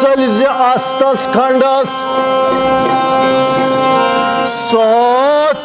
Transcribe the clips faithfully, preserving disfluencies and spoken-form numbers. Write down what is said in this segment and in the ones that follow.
ژٔلۍ زِ استس کھنڈس، سۄ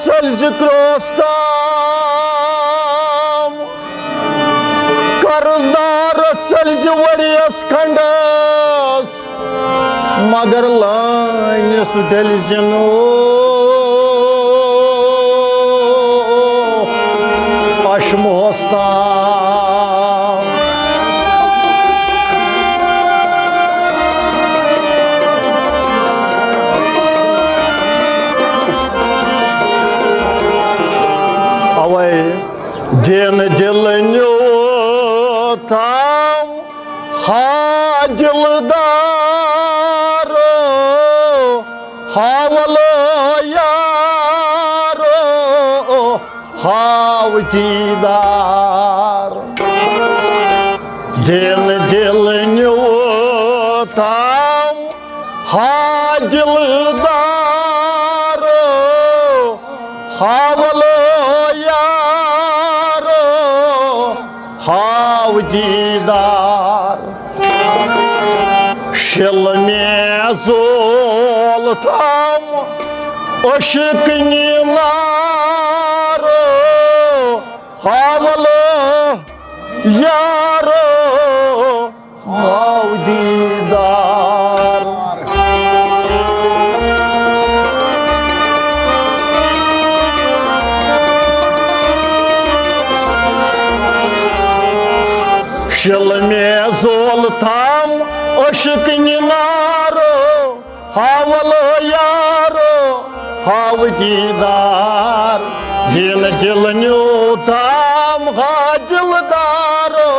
ژٔلۍ زِ کرٛوس تام۔ قرض دار ژٔلۍ زِ ؤریس کھنڈس، مگر لٲنِس ڈٔلۍ زِ نہٕ پشمہس تام۔ اوے دِن دِل نیوٗتام ہا دِلدارو، ہا وَلہٕ یارو، ہاو دیٖدار۔ دِن دِل نیوٗتام ہا دِلدارو، ہا وَلہٕ یارو، ہاو دیٖدار۔ شِل مےٚ زول تام عشق نارو، ہا وَلہٕ یارو، ہاو دیٖدار۔ شِل مےٚ زول تام عشق نارو، ہا وَلہٕ یارو، ہاو دیٖدار۔ دِن دِل نیوٗتام ہا دِلدارو۔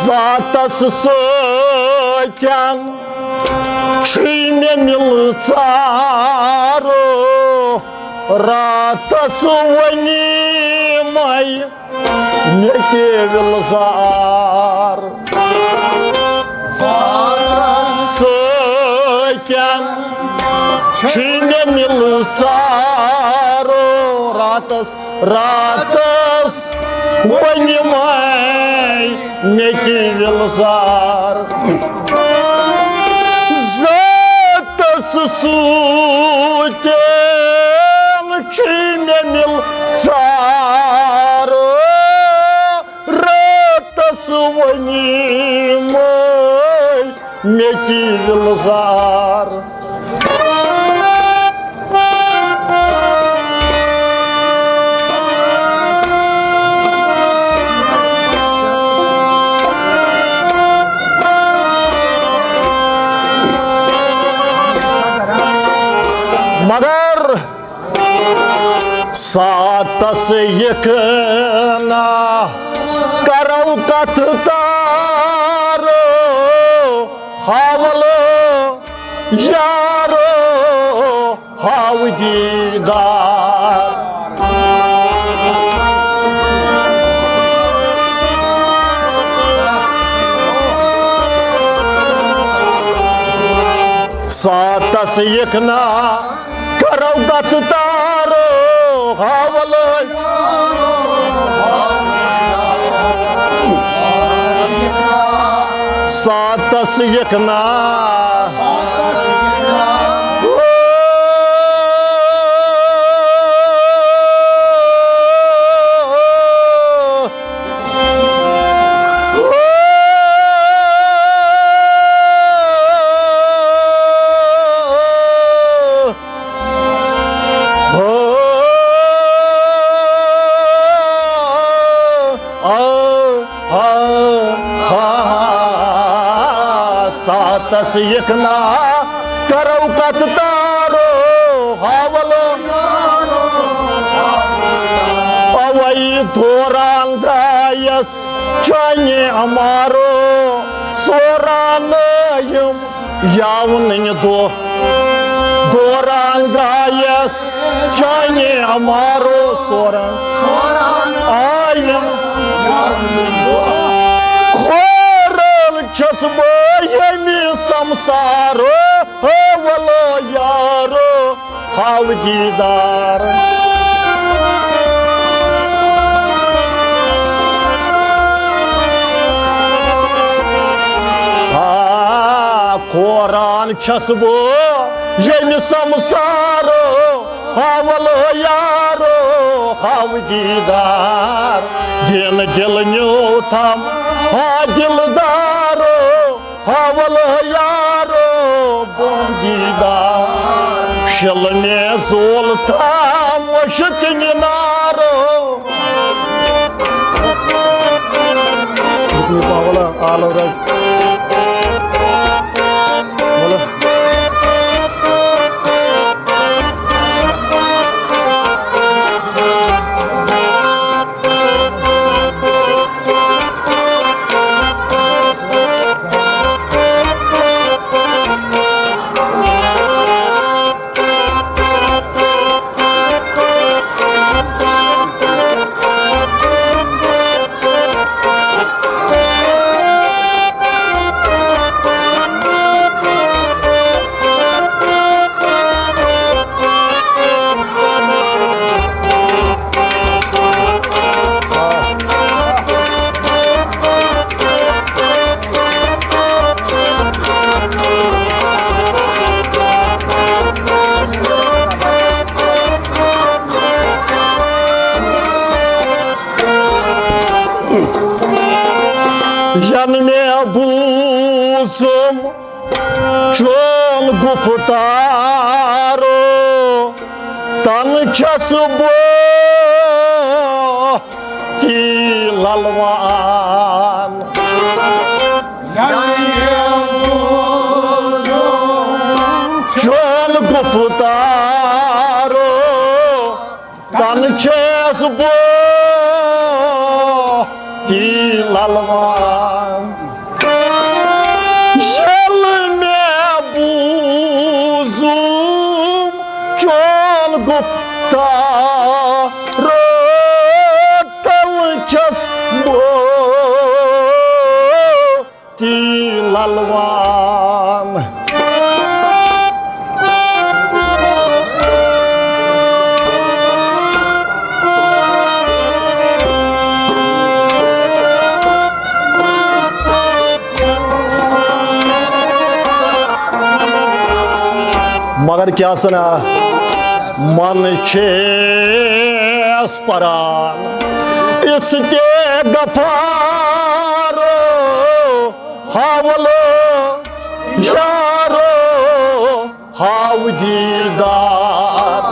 ذاتس سۭتۍ چھُے مےٚ مِلژارو، راتس وۄنۍ مے مےٚ تہِ وِلزار۔ ذاتس سۭتۍ چھُے مےٚ مِلژارو، راتس راتس وۄنۍ مے مےٚ تہِ وِلزار۔ ذاتس سۭتۍ چھُے مےٚ مِلژار، راتس وۄنۍ مے مےٚ تہِ وِلزار۔ مگر ساتس یِکہٕ نا کرو کتھ تارو، ہاو وَلہٕ یارو، ہاو دیٖدار۔ ساتس یِکہٕ نا کرو کتھ تارو، ہاو وَلہٕ۔ ساتس یِکہٕ نا۔ یکنا کرو کتھ تارو حوالو۔ اوے دوران درایس چانہِ امارو سوران یم یاونٕنۍ دۄہ۔ دوران درایس چانہِ امارو سوران آیم۔ کھورل چھس بہٕ ییٚمہِ سمسارو، ہو ولو یارو، ہاو دیدار۔ آ، کھوران چھس بہٕ ییٚمہِ سمسارو، ہاو ولو یارو، ہاو دیدار۔ دین دل نیو تھم، ہا دلدارو، ہاو ولو یارو، بہو دیدار۔ شل مےٚ زول تھم عشق مینارو۔ ین مےٚ بوٗزُم چون گُفتارو، تن چھس بہٕ تی للوان۔ چون گُفتارو، تن چھس بہٕ تی للوان۔ ییٚلہِ مےٚ بوٗزُم چون گُفتار، تیٚلہِ چھس بہٕ تی للوان۔ مگر کیٛاہ سنا من چھس پران استغفارو، ہاو ولو یارو، ہاو دیدار۔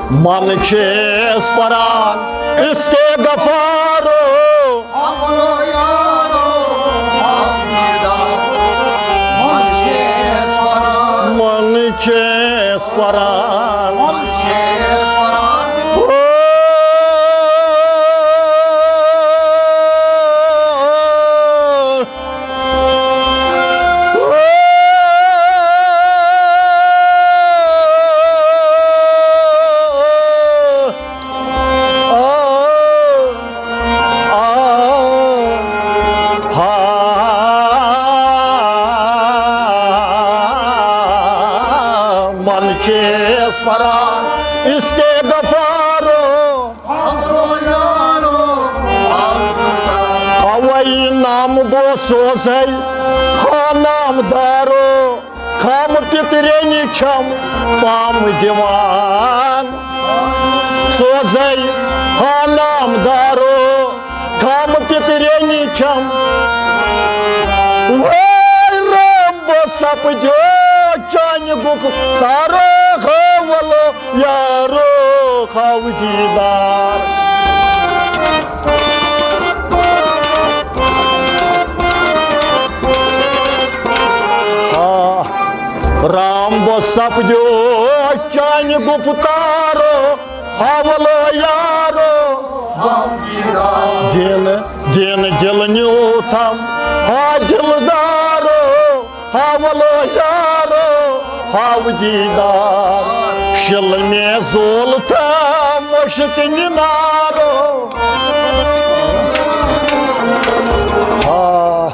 من چھس پران استغفارو۔ من چھس پران۔ من چھس پران استغفارو۔ اوے نام گو سوزے ہا نامدارو، خام پترینی چھم پام دیوان۔ سوزے ہا نامدارو، خام پترینی چھم۔ وے رب سپدیو چانہِ گُفتارو، ہو ولو یارو۔ ہاو دیدار۔ آ، رام بو سپدیو چانہِ گُپتارو، ہاولو یارو۔ دین، دین دل نیو تھم، ہا دلدارو۔ ہاولو یارو، ہاو دیدار، شل مے زول تھا مشک نارو۔ آ۔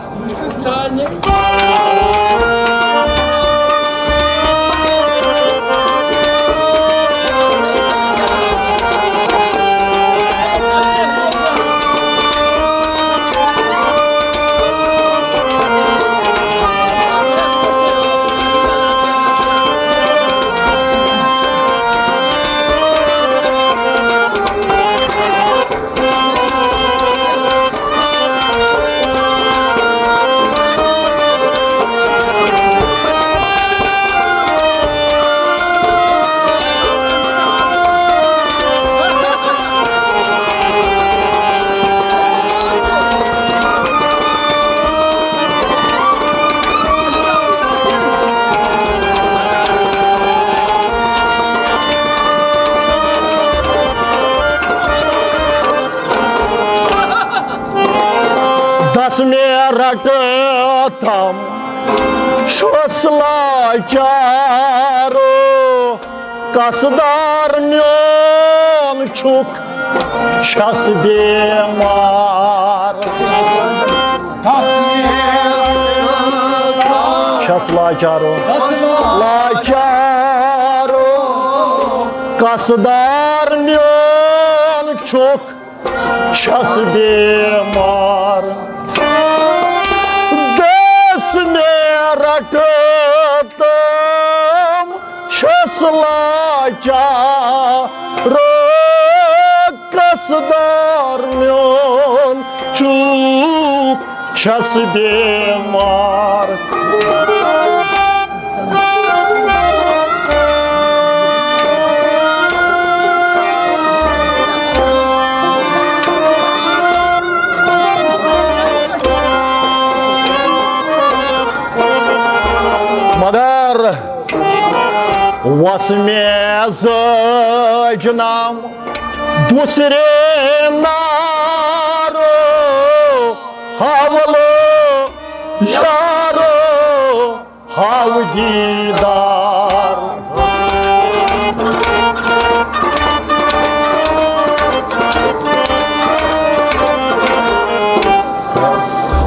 دس مے رٹتم چھُس لاچارو، قصدار میون چھُکھ، چھَس بیمار۔ چھَس لاچارو، لاچارو، قصدار میون چھُکھ، چھَس بیمار۔ دس مے رٹتم چھَس لاچار، قصدار میون چھُکھ، چھَس بیمار۔ مگر وس مے زٲج نام بُسرِ نارو، ہاولو یارو، ہاو دیدار۔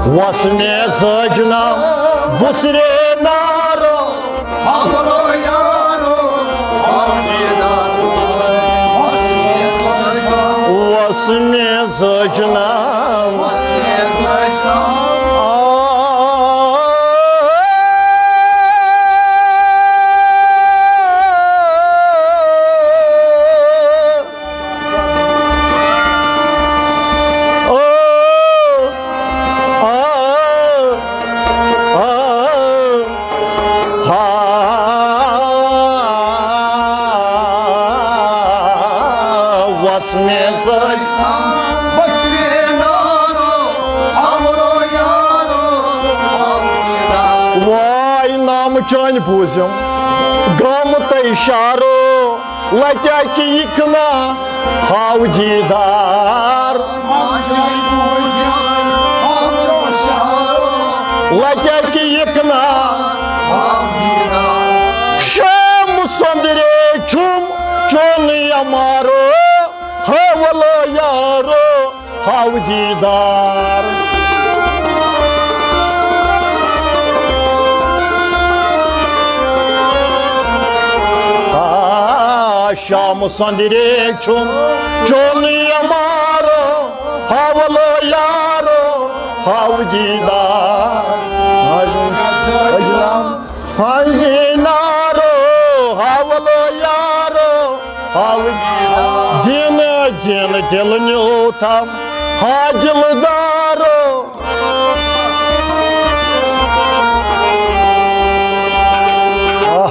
وس مے زٲج نام بُسرِ نارو، ہاولو یارو، ہاو دیدار۔ وس مے زٲج نام۔ وس مے زٲج، بُسرِ نارو، ہاولو یارو۔ واے نام چٲنۍ بوٗزِم، گامہٕ تہٕ شہرو۔ لتہِ اکہِ یِکنہ ہاو دیدار۔ لتہِ اکہِ یِکنہ شام سندرے چھُم چون یمارو، ہاولو یارو۔ ہاو دیدار۔ آ، شام سندرے چھُم چون یمارو، ہاولو یارو، ہاو دیدار۔ اجلام۔ ہنگی نارو، ہاولو یارو، ہاو دین، دین دل نیو تھم، ہا دلدارو۔ آہ۔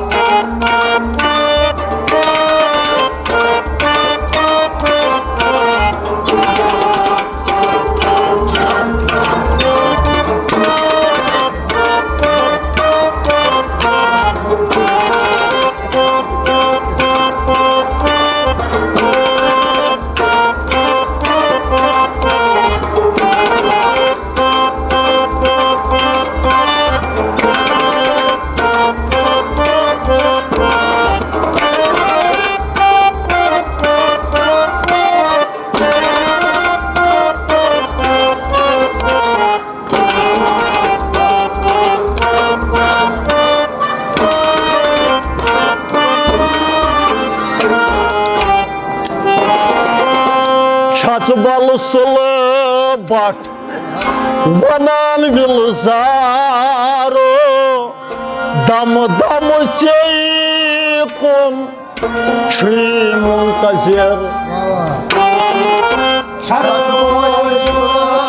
ژٕ بل سُلہٕ بٹ ونان وِلزارو، دم دم ژے کُن چھُے منتظر۔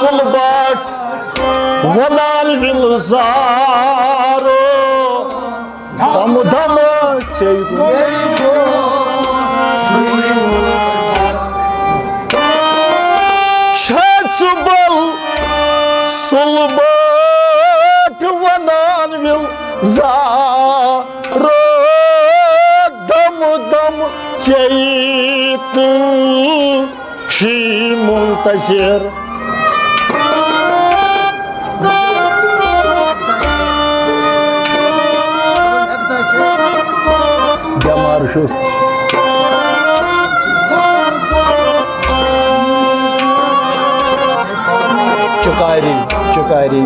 سُلہٕ بٹ ونان وِلزارو، دم دم ژے۔ چھَ ژٕ بل سُلہٕ بٹ ونان وِلزارو، دم دم ژے تہٕ چھُے منتظر۔ بٮ۪مار چھُس۔ چُکاری، چُکاری۔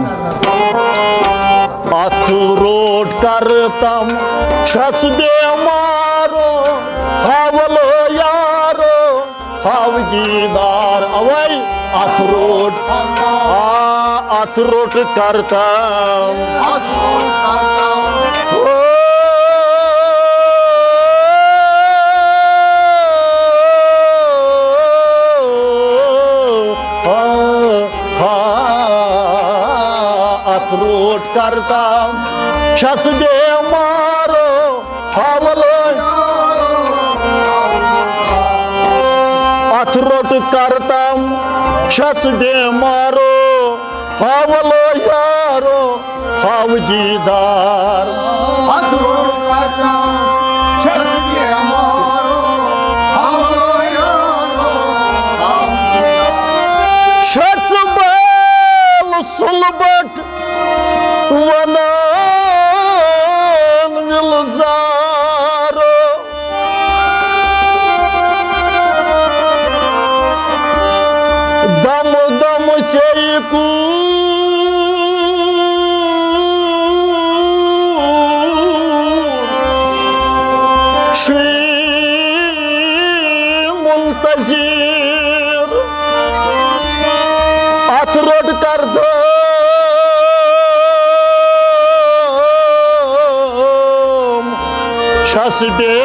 اتھ روٹ کرتم چھس بیمارو، حوالو یارو، ہاو دیدار اوے۔ اتھ روٹ، آ، اتھ روٹ کرتم۔ اتھ روٹ کرتم چھس بیمارو، حوالو۔ اتھ روٹ کرتم چھس بیمارو، حوالو یارو، ہاو دیدار۔ اتھ روٹ کرتم چھس بیمارو، حوالو یارو، ہاو دیدار۔ چھس بل سُلہٕ بٹ ونان وِلزارو، دم دم ژے کُن چھُے منتظر۔ اتھ روٹ کرتم چھس بے